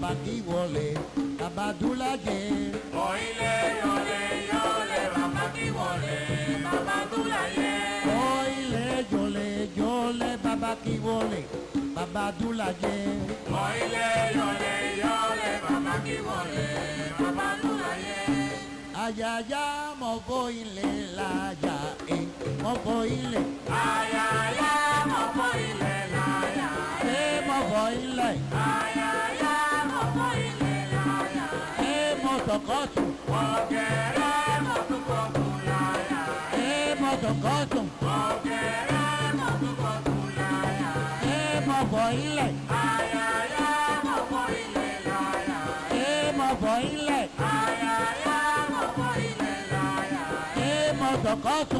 bàbá kí wọlé bàbá dúlájẹ. Oile yole yole bàbá kí wọlé bàbá dúláyé. Oile yole yole bàbá kí wọlé bàbá dúlájẹ. Oile yole yole bàbá kí wọlé bàbá dúláyé. Ayaya mo fo ilé láyà ẹ mo fo ilé. Ayaya mo fo ilé láyà ẹ mo fo ilé. Ayaya mo fo ilé láyà ẹ mo tọkọtù. Ọ̀gẹ̀rẹ̀ mo tún kọ̀kù láyà ẹ mo tọkọtù. Ọ̀gẹ̀rẹ̀ mo tún kọ̀kù láyà ẹ mo fo ilé. Ayaya mo fo ilé láyà ẹ mo fo ilé. Ayaya mo fo ilé láyà ẹ mo tọkọtù.